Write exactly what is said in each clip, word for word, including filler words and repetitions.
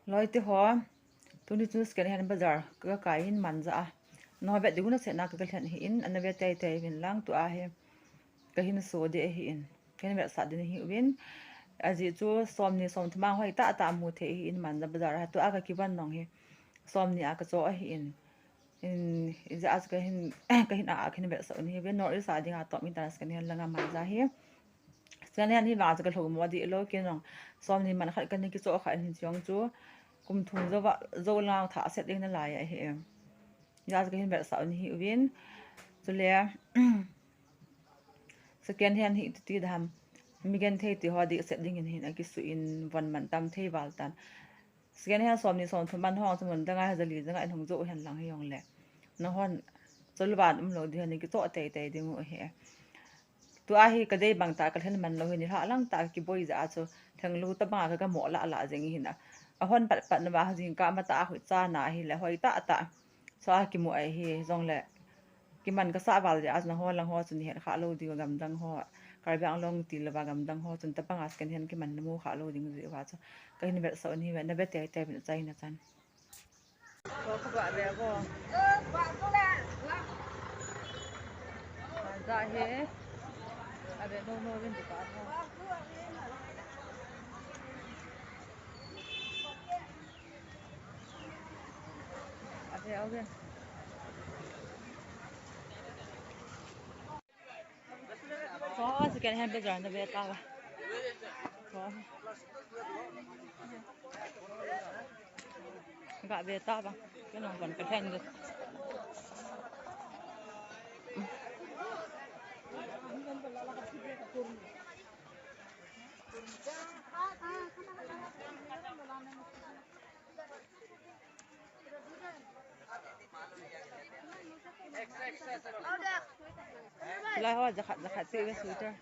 Loi te ho, tuni chu second hand bazar ka kai in Manja a. Nangho vet diu na sena ka lhen hi in, ana ve tei tei vin lang tua hi. Ka hin so de hi in. Ka hin vet sa de hi uvin. Ajeh chu som ni som thum a hoi tah tah mu thei hi in Manja bazar a tua ka kivan nong hi. Som ni a ka cho hi in. In, in ja ka hin, ka hin a, ka hin vet sa un hi uvin. North East a dinga top mi ta second hand langa Manja hi. Second hand hi vang chu ka lhomo dih lou, kei nong som ni man khat ka ni kichoh kha hin chiong chu kum thum zo va, zo lang tha set ding na lai ahi em. Ja chu ka hin vet sa un hi uvin. Chule, second hand hi tu ti dam. Mi genthei ti ho dih set ding in hin a kisu in von man tam thei val tan. Second hand som ni som thum man hong chu mun dang a ja li dang a in hong jo hen lang hi jong le. Nahon chol van um lou ding hi kichoh tei tei ding u hi. Tua hi ka dei bang ta ka lhen man lou hi ni hla lang ta ka kiboi ja a chu theng lu ta bang a ka mo la la jeng hi na. A hon pat pat na ba jing ka ma ta a hui cha na hi le hoi ta ta. So a kimu ai hi jong le kiman ka sa val ja a chu nangho lang ho chu ni het kha lou diu gam dang ho. Karbi Anglong ti lou va gam dang ho chun ta bang a second hand kiman na mu kha lou ding ji va chu. Ka hin vet sa un hi ve na ve tei tei vin chai na chan. Ko ko ba ve ko. Za he. A ve no no vin du ka no. A ve a ve. Cho, second hand bazar na ve ta ba. Cho. Ga ve ta ba. Kei nong kon ka lhen de. Lai ho jakhat jakhat te ve sweater.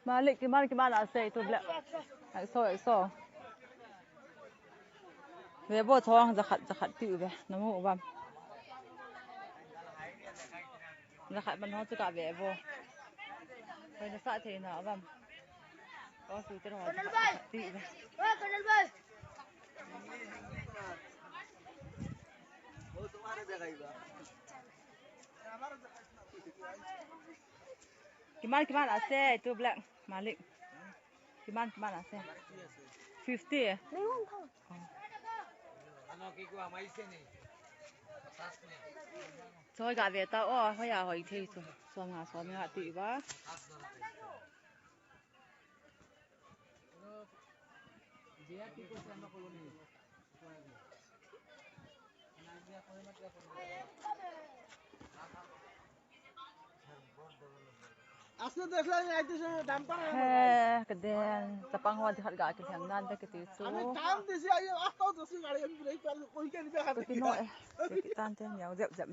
Malik, kiman kiman a sei tu black. Exo, exo. Ve bo chong jakhat jakhat ti ve. Na mu bam. Jakhat man ho chu ka ve bo. Hoi na sa thei na bam. Ko sweater ho jakhat jakhat ti ve. Kiman kiman ase, tu black, Malik. Kiman kiman ase. Fifty. Choi ga ve ta o, hoi a hoi thei chu. Som nga som nga ti ba. Asli dekh le, ahi tu se dumper hai. He, kaden, chapang ho dikhat ga kilheng nan ve kiti chu. Abe tam desi ahi, ah, to desi gari brake pal koi ke nahi. Koi ke nahi. Koi ke tan te, miau jep jep.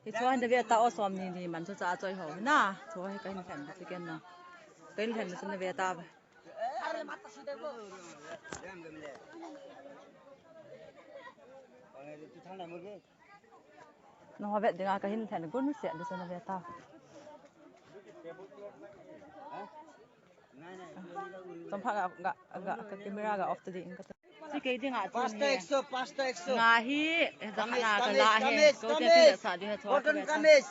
Hicho hin ve ta o, som ni ni man chu cha choi ho na. Cho hi kahin lhen chu ken na. Kahin lhen chu na ve ta ba. Nangho vet dinga kahin lhen gun se du chu na ve ta. Chompha ga, ga, ga, ka camera ga off ta ding ka. Chu kei dinga chu pasta hi. Ekso, pasta ekso. Nga hi, eh, kamis, jakhat na kamis, kala hi. Kamis, ko kamis. Te sa ding hi cho. Cotton kamis.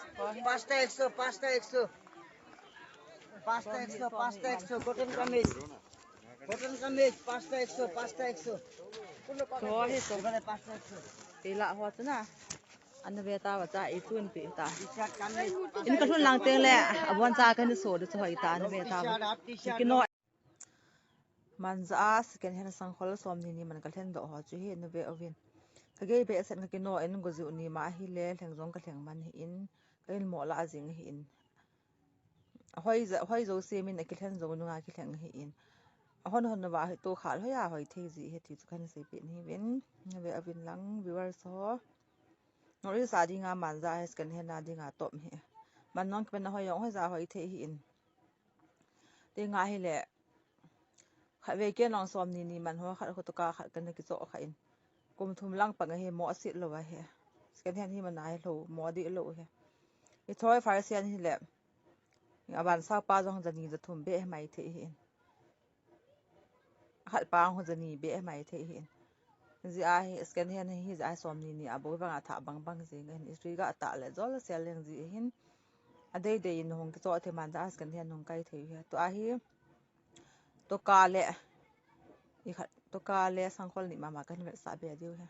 Pasta ekso, pasta ekso. Pasta ekso, pasta ekso, cotton kamis. Cotton kamis, pasta ekso, pasta ekso. Cho hi cho. Ibale pasta ekso. Ila ho chu na. Ana ve ta va cha i tun pi ta. T-shirt kamis. In ka lhun lang teng le, abon cha ka ni so de chu hoi ta ana ve ta va. T-shirt, half T-shirt. Kino. Manja a second hand sangkhol som ni ni man ka lhen doh ho chu hi na ve uvin. Ka gei behseh in ka kino in go jiu ni ma hi le lheng jong ka lheng man hi in ka in mo la jing hi in. Hoi ja, hoi jo se min a kilhen jo nunga kilheng hi in. A hon hon va hi to khal hoi a hoi thei ji hi ti chu kan sei pe ni vin. Na ve uvin lang viewers ho. North East a dinga Manja hi second hand a dinga top hi. Man nong kipen a hoi jong hoi ja hoi thei hi in. Ti nga hi le. Khat ve kei nong som ni ni man ho khat khu to ka khat kan ki cho kha in. Kum thum lang pang hi mo sit lo va hi. Second hand hi man a hi lo mo di lo hi. I choi first hand hi le. Aban sapa jong jani jathum beh mai thei hin. Khat pa ho jani beh mai thei hin. Jia hi second hand hi jia hi somni ni a bou vang a thah bang bang jing hin, istri ga tah le jol sel leng ji hin. Adei dei in hung kicho thei man jia second hand hung kai thei hi. Tua hi toka le i khat toka le sangkhol ni mama kan vetsah be diu hi.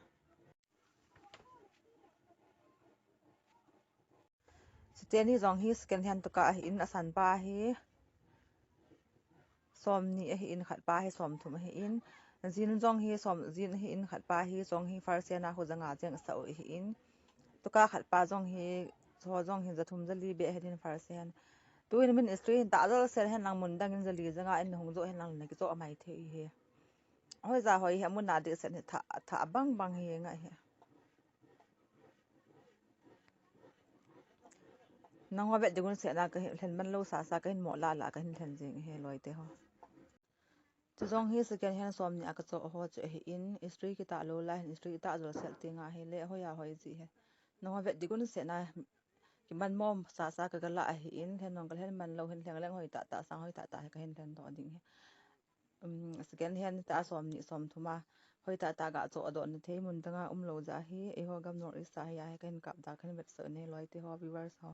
Chuteni jong hi second hand toka ahin, asan pa hi somni ahin, khat pa hi somthum ahin. Jean jong hi som, jean ahin, khat pa hi jong hi first hand a khu janga jeng sa u ahin. Toka khat pa jong hi, ho jong hi jathum jali beh ahin first hand. Tuin min istri hin tah jol sel hen lang mun dang in jali janga in hung jo hen lang na kicho mai thei hi. Hoija hoi hi mun a dih sen hi thah, thah bang bang hi ngai hi. Nangho vet digun sehna kahin lhen man lou sasa kahin mo la la kahin lhen jing hi loite ho. Chu jong hi second hand somni a kacho ho chu ahin, istri kitah lou lai hin, istri itah jol sel ti nga hi le hoija hoi ji hi. Nangho vet digun sehna kiman mom sasa ka gala ahin, lhen nong ka lhen man lou hin leng leng hoi tah tah sang hoi tah tah hi kahin lhen doh ding hi. Um, second hand ta somni somthum a hoi tah tah ga cho adoh na thei mun dang a um lou jia hi, eiho gam North East a hi a hi kahin kap da kahin vetsah nei loite ho, viewers ho.